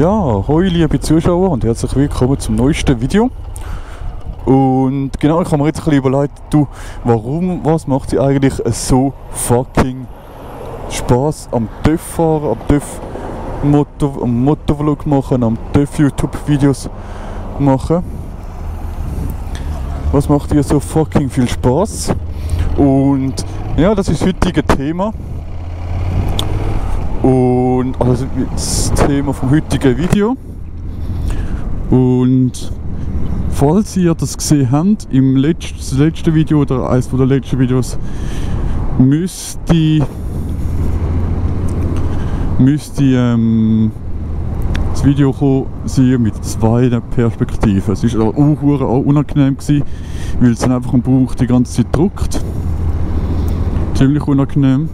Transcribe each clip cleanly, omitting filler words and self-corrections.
Ja, hoi liebe Zuschauer und herzlich willkommen zum neuesten Video. Und genau, ich habe mir jetzt ein bisschen überlegt, was macht sie eigentlich so fucking Spaß am TÜV fahren, am TÜV am Motovlog machen, am TÜV YouTube Videos machen. Was macht ihr so fucking viel Spaß? Und ja, das ist das heutige Thema. Und also das Thema vom heutigen Video. Und falls ihr das gesehen habt, das letzte Video oder eines der letzten Videos, müsste das Video kommen sein mit zwei Perspektiven. Es war auch unangenehm gewesen, weil es dann einfach am Bauch die ganze Zeit drückt. Ziemlich unangenehm.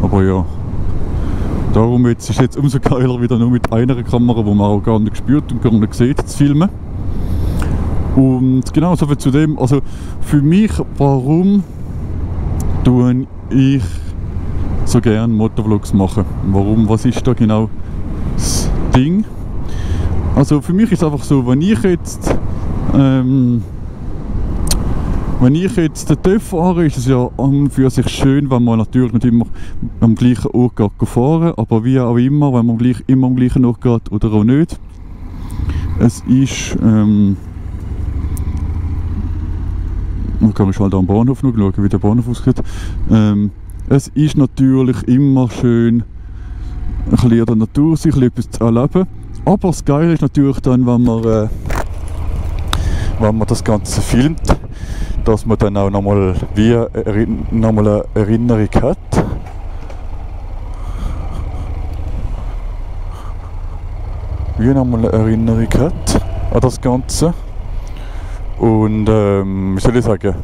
Aber ja, darum ist es jetzt umso geiler, wieder nur mit einer Kamera, die man auch gar nicht spürt und gar nicht sieht, zu filmen. Und genau, so viel zu dem. Also für mich, warum tue ich so gerne Motovlogs machen? Warum? Was ist da genau das Ding? Also für mich ist es einfach so, wenn ich jetzt den TÜV fahre, ist es ja an und für sich schön, wenn man natürlich nicht immer am gleichen Ort geht fahren, aber wie auch immer, wenn man immer am gleichen Ort geht oder auch nicht. Es ist, man kann halt am Bahnhof noch schauen, wie der Bahnhof aussieht. Es ist natürlich immer schön, ein bisschen in der Natur sich etwas zu erleben, aber das Geile ist natürlich dann, wenn man das Ganze filmt, dass man dann auch nochmal eine Erinnerung hat. Nochmal eine Erinnerung hat an das Ganze. Und wie soll ich sagen?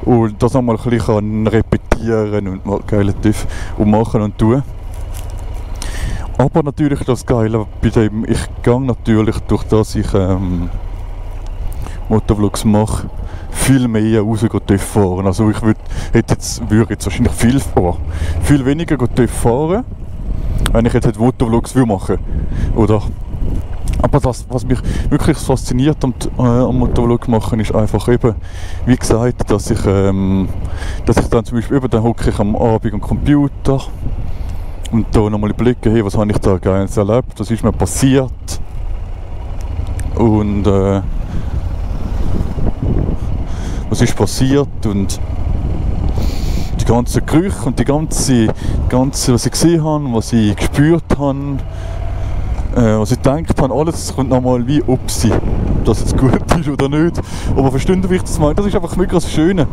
Und das nochmal ein bisschen repetieren und mal geile TÜV und machen und tun. Aber natürlich das Geile bei dem, ich gehe natürlich durch das ich Motovlogs mache, viel mehr raus TÜV fahren. Also ich würde jetzt wahrscheinlich viel weniger TÜV fahren, wenn ich jetzt Motovlogs machen würde. Aber das, was mich wirklich fasziniert am Motovlog machen, ist einfach eben, wie gesagt, dass ich dann zum Beispiel dann hocke ich am Abend am Computer und da nochmal überlege, hey, was habe ich da Geiles erlebt, was ist mir passiert und was ist passiert und die ganzen Gerüche und die ganze, was ich gesehen habe, was ich gespürt habe, was ich gedacht habe, alles kommt nochmal wie ob das jetzt gut ist oder nicht. Aber verstehen Sie, wie ich das meine? Das ist einfach mega das Schöne.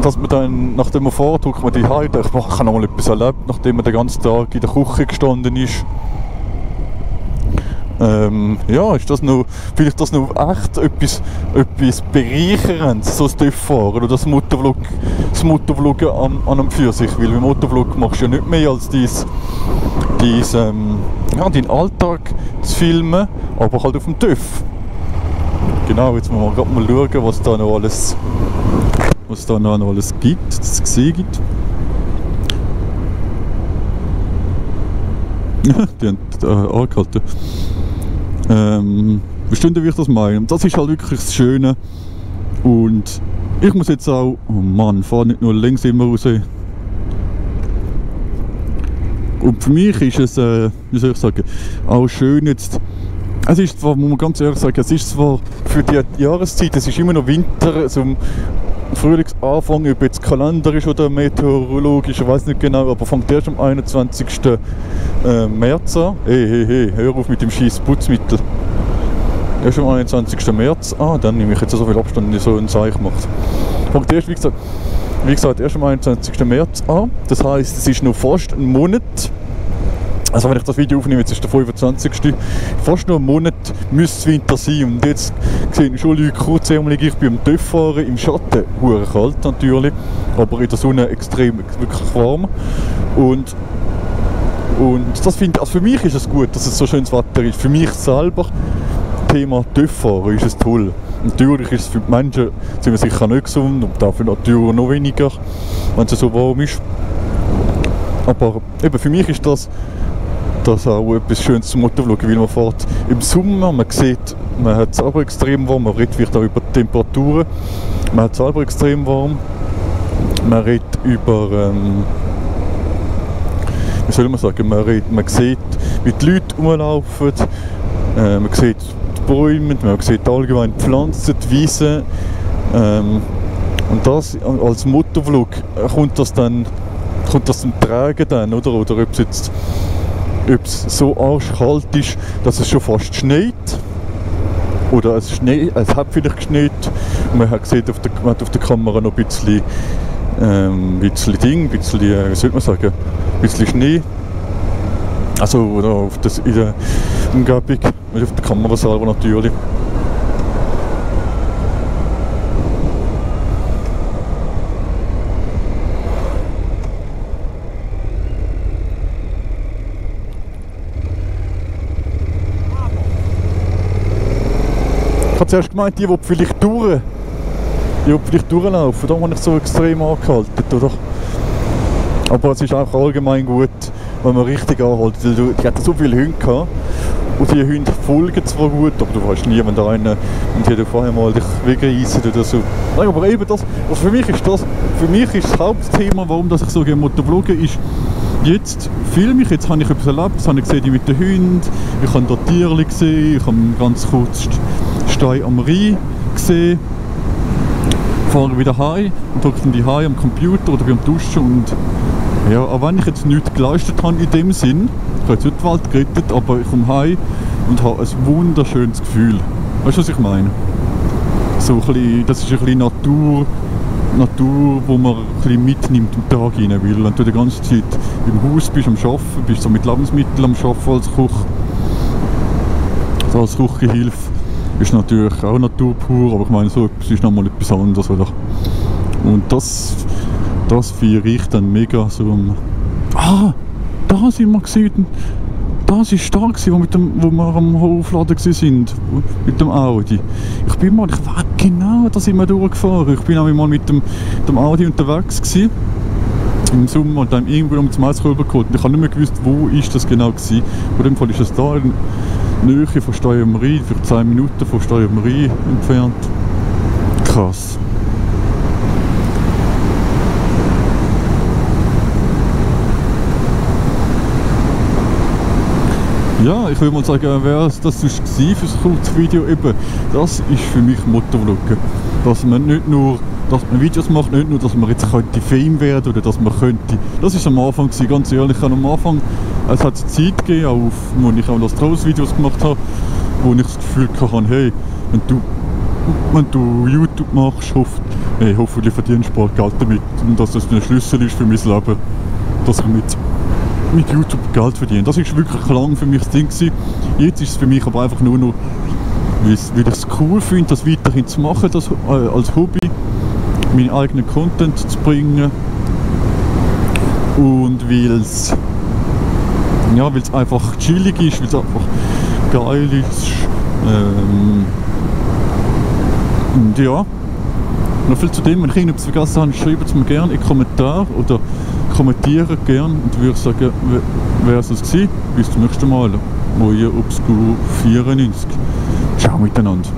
Dass man dann, nachdem man fährt, guckt man die Heide, ich habe nochmal etwas erlebt, nachdem man den ganzen Tag in der Küche gestanden ist. Ja, ist das noch, vielleicht das noch echt etwas Bereicherndes, so das TÜV-Fahren oder das Motovloggen an und für sich, weil beim Motovlog machst du ja nicht mehr als deinen Alltag zu filmen, aber halt auf dem TÜV. Genau, jetzt müssen wir gerade mal schauen, was da noch alles gibt, das es gesehen gibt. Die haben angehalten. Verstehen Sie, wie ich das meine? Und das ist halt wirklich das Schöne. Und ich muss jetzt auch, oh Mann, fahr nicht nur links immer raus. Und für mich ist es, wie soll ich sagen, auch schön jetzt. Es ist zwar, muss man ganz ehrlich sagen, es ist zwar für die Jahreszeit, es ist immer noch Winter, also Frühlingsanfang, ob jetzt Kalender ist oder meteorologisch, ich weiß nicht genau, aber fängt erst am 21. März an. Hey, hör auf mit dem scheiß Putzmittel. Erst am 21. März an, dann nehme ich jetzt so viel Abstand, wenn ich so ein Zeichen macht. Fängt erst, wie gesagt, erst am 21. März an. Das heisst, es ist noch fast ein Monat. Also wenn ich das Video aufnehme, jetzt ist der 25. Fast noch einen Monat müsste es Winter sein. Und jetzt sehe ich schon Leute kurzärmelig, ich bin am TÜV fahren, im Schatten, hure kalt natürlich, aber in der Sonne extrem, wirklich warm. Und das finde ich, also für mich ist es gut, dass es so schönes Wetter ist. Für mich selber, Thema TÜV fahren, ist es toll. Natürlich ist es für die Menschen sind wir sicher nicht gesund und dafür natürlich noch weniger, wenn es so warm ist. Aber eben für mich ist das auch etwas Schönes zum Motorvloggen, weil man fährt im Sommer, man sieht, man hat es selber extrem warm, man redet vielleicht auch über die Temperaturen, man hat es selber extrem warm, man redet über, wie soll man sagen, man sieht, wie die Leute rumlaufen, man sieht die Bäume, man sieht allgemein die Pflanzen, die Wiesen, und das als Motovlog kommt das zum Tragen dann, oder ob es so arschkalt ist, dass es schon fast schneit. Oder es hat vielleicht geschneit. Und man hat gesehen, man hat auf der Kamera noch ein bisschen wie soll man sagen, ein bisschen Schnee. Also oder in der Umgebung, nicht auf der Kamera selber natürlich. Ich habe zuerst gemeint, die vielleicht durchlaufen, da habe ich so extrem angehalten, oder? Aber es ist auch allgemein gut, wenn man richtig anhält, weil die hatten so viele Hunde gehabt und die Hunde folgen zwar gut, aber du weißt nie, wenn da einer und die vorher mal dich wegreissen oder so. Nein, aber eben das, also für mich ist das Hauptthema, warum dass ich so gerne Motovloggen ist, jetzt filme ich, jetzt habe ich etwas erlebt, das habe ich gesehen mit den Hunden, ich habe da Tiere gesehen, ich habe ganz kurz Stein am Rhein gesehen, fahre wieder heim und drücke dann die heim am Computer oder beim Duschen und ja, auch wenn ich jetzt nichts geleistet habe in dem Sinn, ich habe jetzt nicht die Welt gerettet, aber ich komme heim und habe ein wunderschönes Gefühl. Weißt du, was ich meine? So ein bisschen, das ist ein bisschen Natur, wo man ein bisschen mitnimmt im Tag rein, weil wenn du die ganze Zeit im Haus bist, am Arbeiten, bist so mit Lebensmitteln am Arbeiten als Koch, so als Kochgehilfe, ist natürlich auch Natur pur, aber ich meine, so etwas ist nochmal etwas anderes, oder? Und das feiere ich dann mega so. Da sind wir gesehen. Das war stark, wo wir am Hofladen waren, mit dem Audi. Ich weiß genau, da sind wir durchgefahren. Ich war mal mit dem Audi unterwegs gewesen, im Sommer und dann irgendwo um zum Eiskörper geholt. Ich habe nicht mehr gewusst, wo ist das genau war. In dem Fall ist es da in Nähe von Stein am Rhein, für 10 Minuten von Stein am Rhein entfernt. Krass. Ja, ich würde mal sagen, wäre das sonst gewesen für das kurze Video eben. Das ist für mich Motovloggen. Dass man Videos macht, nicht nur, dass man jetzt könnte Fame werden oder dass man könnte. Das ist am Anfang gewesen, ganz ehrlich. Ich habe am Anfang, es hat Zeit gegeben, wo ich auch Videos gemacht habe, wo ich das Gefühl hatte, hey, wenn du YouTube machst, hoffentlich verdienst du bald Geld damit und dass das ein Schlüssel ist für mein Leben, dass ich mit YouTube Geld verdienen. Das war wirklich lang für mich das Ding gewesen. Jetzt ist es für mich aber einfach nur noch, weil ich es cool finde, das weiterhin zu machen, das als Hobby, meinen eigenen Content zu bringen und weil es einfach chillig ist, weil es einfach geil ist. Und ja, noch viel zu dem, wenn ich irgendetwas vergessen habe, schreibt es mir gerne in den Kommentaren oder kommentieren gerne und würde sagen, wäre es das gewesen. Bis zum nächsten Mal. Euer Obscur 94. Ciao miteinander.